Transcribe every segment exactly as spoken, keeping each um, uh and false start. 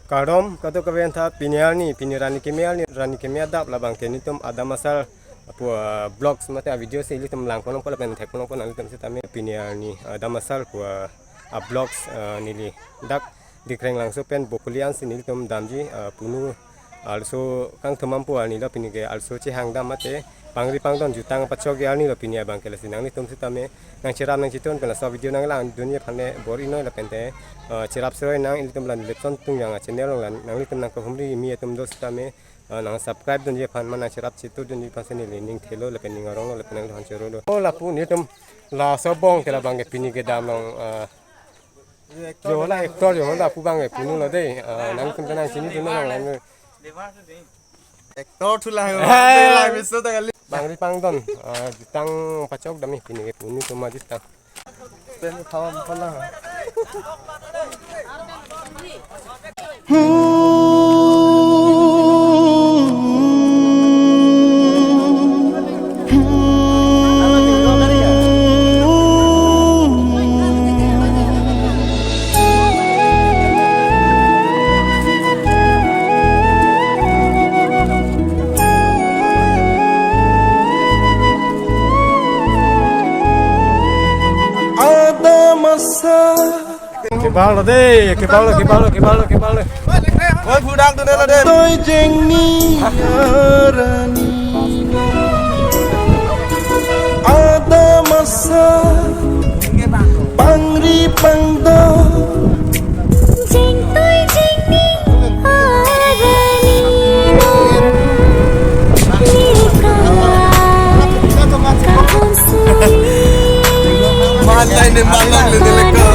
Kardom, kadokave aphan ta pini arni, pini arni keme arni, arni keme adap labang ke nelitum Adam Asar pu, ah, vlogs mate a-video si ilitum langpon nangpo lapen thekpon nangpo nanglitum sitame pini arni Adam Asar pu, ah, a-vlogs, ah, neli dak Dikreng Langso pen Bokolia ansi nelitum damji, ah, punu arloso kangthum ampo arni lo pini ke arloso chehang dam mate pangri pangdon jutang pachok arni lo pini abang ke lasi nanglitum sitame nangcherap nangchetun pen laso video nanglangdunji aphan le bor-i noi lapen te, ah, cherap seroi nang ilitum la Lepson Tungjang a-channel along la nanglitum nangkehumri mi atum do sitame, ah, nang subscribe dunji aphan ma nangcherap chetundunji aphan si neli ning thelo lapen ning aronglo lapen nangliphan chorolo. O lapu nelitum laso abang ke labang ke pini kedam along, ah, jo la actor jo la pu abang ke punu lo dei, ah, nangtum ta nangchinidun nang lang. Actor thu lang. Hey. Lang miso ta kali. Pangri pangdon, ah, jutang pachok dam pini ke punu atum ajutang. Pen thawam pala. Adam Asar. Kebang lo dei, kebang lo, kebang lo, kebang lo, kebang lo. Oi, pudak tu dei lo dei. Toi jengni arani. Adam Asar. Pangri pangdon. Jengtoi jengni arani lo. Nikai kahon suri. Malai ne malang le dele ko.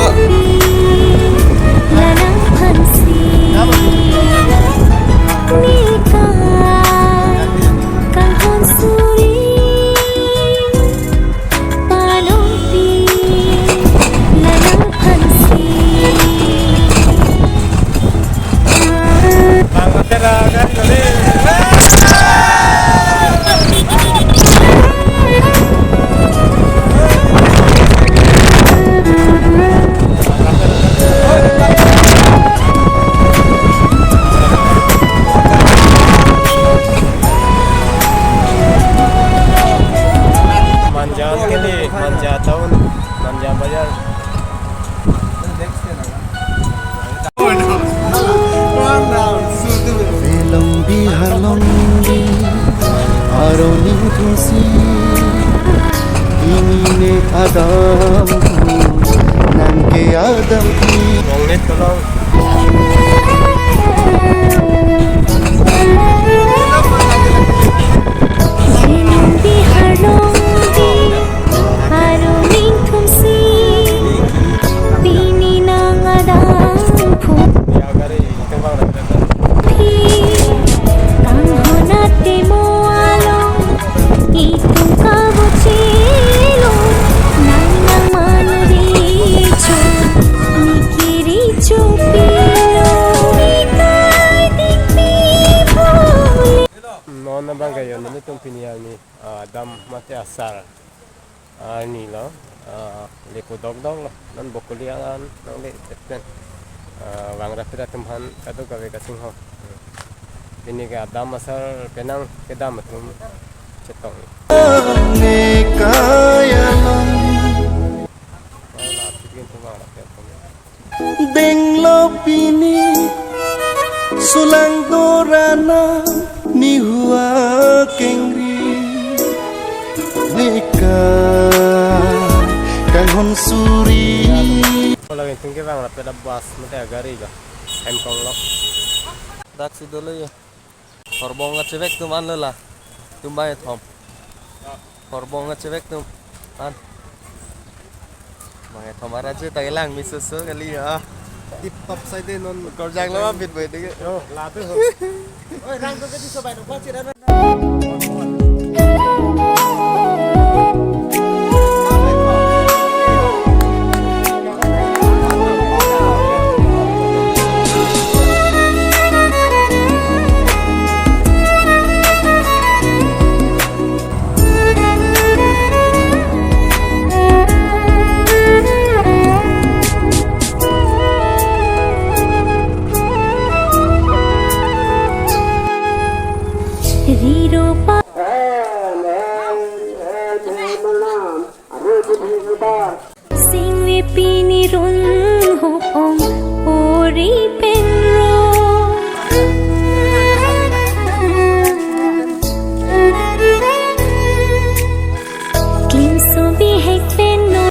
Lanang phansi. Nikai kahon suri. Palongpi lanang phansi. Manja kali, Manja town, Manja bazar. Film Bihar along dei, aro ning thumsi, ini ne Adam, nang ke Adam ki. Wong net kolong. Bihar along dei, aro ning thumsi, pini nang Adam phu. Ya, gari, itu bang, phi, kanghon atemo along, itum kabochelo, nang nangman recho, niki recho pilo, nikai dingpi bole. Non abang kayo, nelitum pini arni, ah, Adam mate Asar arni lo, ah, lepo dokdok lo, non Bokolia an, non le, teten. Ah, vang rapet atum aphan kadokave kachinghon. Pini ke Adam Asar penang kedam atum chetong. Nikai along. Oh, la, tikin atum vang rapet atum. Denglo pini sulang dorana nihu akengri. Nikai kanghon suri. Kalau itu ke bang, rapet a-bus, mate gari ga. Em kong lo. Dak si dolo ya. Horbong kachevek atum anlo la. Atum bangkethom. Horbong kachevek atum an. Bangkethom arat je ta kelang miso so kali ya. Tip top side non. Korjang lo bit boy dege. Yo, la tu ho. Oi, rang tu ke di so bai no, kua chira. Singwi pini run hupong ori penro. Klimso bihek penno.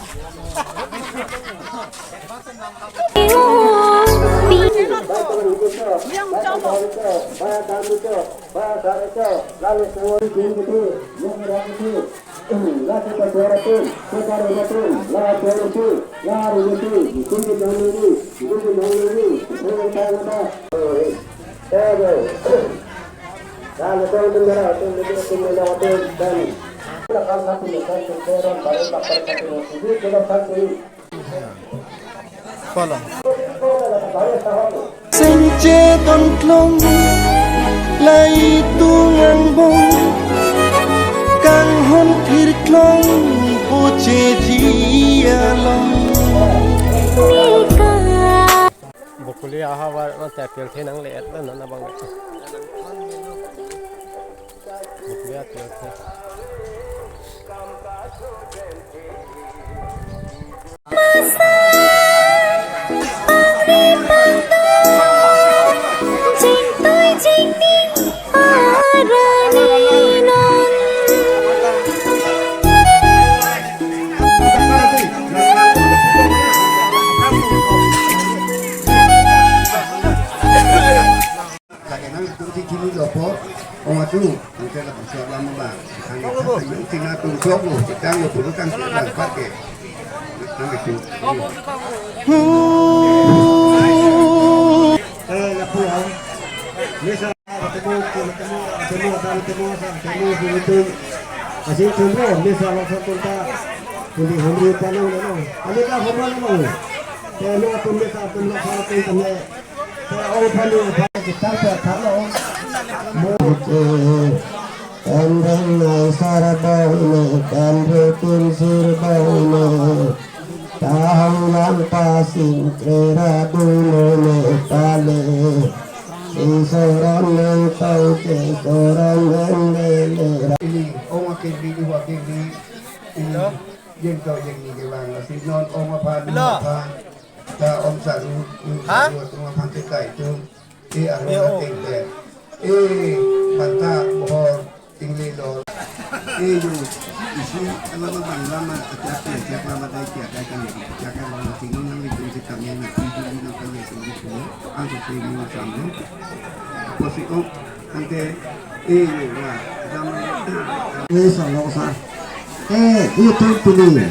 Sengche don klong, lai tung angbong, kanghon thir klong, poche ji along. Bokoli aha war, man ta pel the nang le et na na bang. Bokoli a pel the. Lake nang tum si chini lopo, ong atu, ang kela bisa lama ba. Ang kela tum chok lo, kita lo pulu kan kita pakai. Nang itu. Eh, lapu ang. Mesa, ketemu, ketemu, ketemu, ketemu, ketemu, ketemu. Kasih ketemu, mesa langsung kontak. Kundi hamri tanang, no. Kami dah hamri, no. Ketemu, ketemu, mesa, ketemu, ketemu, ketemu. Emreng nai sarbau ne, emre tin sirbau ne, tahang lang pasing krera duno ne pale, isoran nang tau ke soran nang lele. Ili ong akeli, hu akeli, ili jeng tau jeng ni kevang, si non ong aphan, ong aphan. Ta om saru, um, ha? Saru, tum aphan ke kai tum. E aro, yo, na ting te. E banta bohor tingle lo. E yo, isi, alama bang lama, acha pe, acha lama dai, acha dai kan, acha kan lama tingong nang itum si kami na, itum ni nang kami itum ni pulo. Ang sa pe ni masam lo. Apo si om, ante, e yo, wa, dam. E sa lo sa. Eh, itum pini.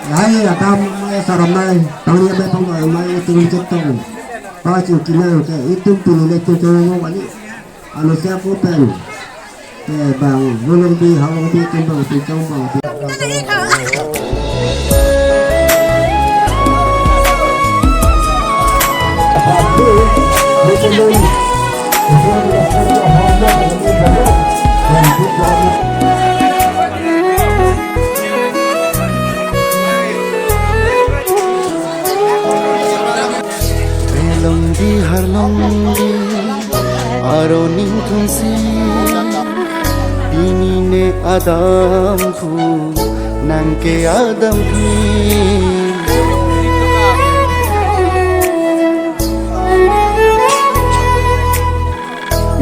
Lahai adam mai saramai, tangli mai pangdoi mai itum chetong. Pachu kinang ke itum pini le tu chong mani. Anu siapu pen. Ke bang, bulong bi, hawang bi, kembang bi, chong bang bi. Belong di harlong di aro ningthum si, pini ne adam phu nang ke adam phi.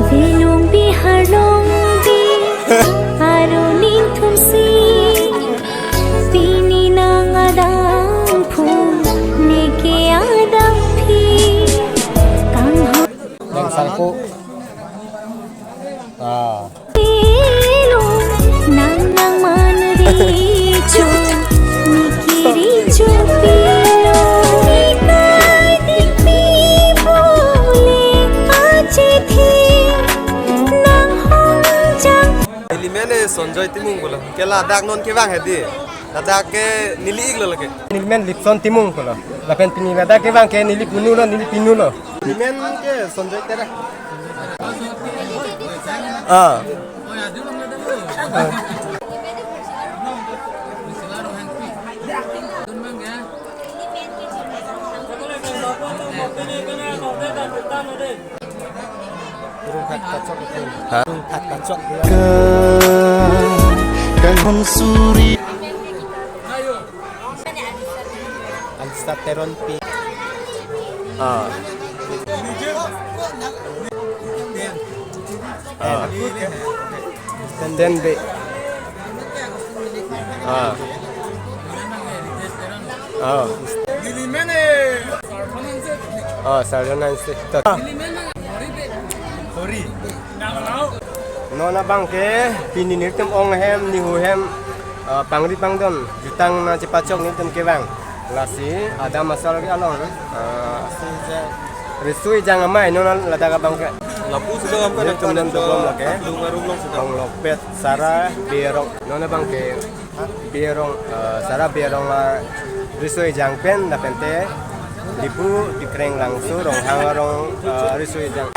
Belong bi harlong di aro ningthum si, pini nang adam phu neke adam phi. Kang ho. Nang sangko. Ah. Pilo, nang nang man richo, niki richo pilo, nikai di pi bole achithi, nang hong jang. Nelimen e Sonjoy Timung pulo. Ke ladak non kevang hedi. Ladak ke neli-ik lo lake. Nelimen Lipson Timung pulo. Lapen pini ladak kevang ke neli punu lo, neli pinu lo. Nelimen ke Sonjoy Tera. Ah. Rungkhat kachok itu. Ha? Rungkhat kachok itu. Kan hon suri. Alisa Teronpi. Ah. Ah. Ten B. Ah. Ah. Ah, Sarjonan Sek. Non abang ke pini nelitum ong hem, nihu hem, ah, pangri pangdon, jutang nangchepachok nelitum kevang. Lasi adam asal ke along, ah, Risoi Ejang Amei, non ladak abang ke. Lapu sudah kamu kan nelitum non dobom lake. Dung arum long sudah. Ong lokpet, Sara Berong. Non abang ke Berong, ah, Sara Berong, ah, Risoi Ejang pen, lapente Diphu Tikreng Langso Ronghang arong, ah, Risoi Ejang.